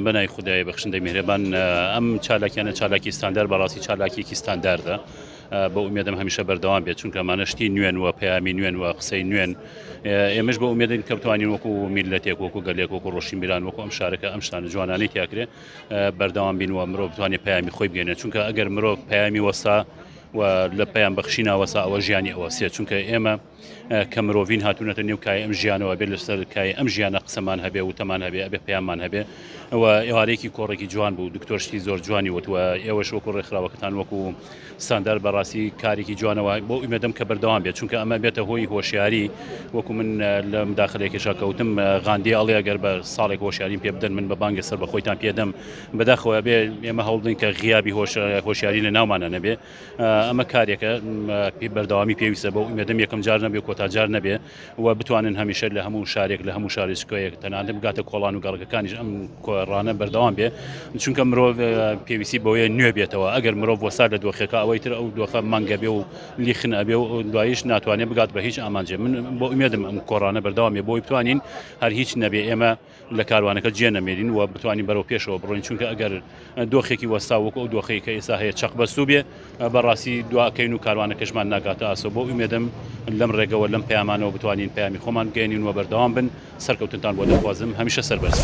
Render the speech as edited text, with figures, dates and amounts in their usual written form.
بەناوی خودای بەخشندەی میهرەبان ئەم چالاکیانە چالاکی ستاندار بەڕاستی چالاکیەکی ستانداردە بە ئومێدم هەمیشە بەردەوام بێت چونکە ئەمانە شتی نوێن و پەیامی نوێن و قسەی نوێن ئێمەش بە ئومێدین کە بتوانین وەکو میللەتێک وەکو گەلێک وەکو ڕۆشنبیران وەکو ئەم شارەکە ئەم شتانە جوانانەی تیاکرێ بەردەوام بین و مرۆڤ بتوانێت پەیامی خۆی بگەێنێت چونکە ئەگەر مرۆڤ پەیامی وەسا و لە پەیام بەخشی ناوەسا ئەوە ژیانی ئەوەسێت چونکە ئێمە کە مرۆڤین هاتوونەتە نێو کای ئەم ژیانەوە بێت لەسەر کای ئەم ژیانە قسەمان هەبێ وتەمان هەبێ ئەبێ پەیاممان هەبێ و ئێوارەیەکی کۆڕێکی جوان بوو دکتۆر شتی زۆر جوانی وتووە ئێوەش وەکو ڕێکخراوەکەتان وەکو ستاندار بەڕاستی کارێکی جوانەوە بۆ ئومێدەم کە بەردەوام بێت چونکە ئەمە بێتە هۆی هۆشیاری وەکو من لە مداخلەیەکیشا کەوتم غاندی ئەڵێ ئەگەر بە ساڵێک هۆشیاریم پێ بدەن من بە بانگە سەر بەخۆیتان پێدەم بەداخەوە بێ ئێمە هەوڵدن کە غیابی هۆشیاری لە ناومانە نەبێ ئەمە کارێکە بەردەوامی پێویستە بۆ ئومێدم یەکەم جار نەبێ کۆتا جار نەبێ و بتوانن هەمیشە لە هەموو شارێک لە هەموو شارێچکەیەک تەنانەت بگاتە کۆڵان و گەڕەکەکانیش ئەم کۆڕانە بەردەوام بێ چونکە مرۆڤ پێویستی بەوەیە نوێ بێتەوە ئەگەر مرۆڤ وەسا لە دۆخێکە ئەوەی تر ئەو دۆخە مانگە بێ و لیخن ئەبێ و دوایش ناتوانێت بگات بە هیچ ئامانجێ من بۆ ئومێدم ئەم کۆڕانە بەردەوام بێ بۆی بتوانین هەر هیچ نەبێ ئێمە لە کاروانەکە جێ نەمێنین و بتوانین بەرەو پێشەوە بڕۆین چونکە ئەگەر دۆخێکی وەستا وەکو ئەو دۆخەی کە ئێستا هەیە چەق بەستوو بێ بەڕاستی دواکەین و کاروانەکەشمان ناگاتە ئاسۆ بۆ ئومێدم لەم ڕێگەوە لەم پەیامانەوە بتوانین پەیامی خۆمان بگەێنین و بەردەوام بن سەرکەوتنتان بۆ دەخوازم هەمیشە سەربەرز.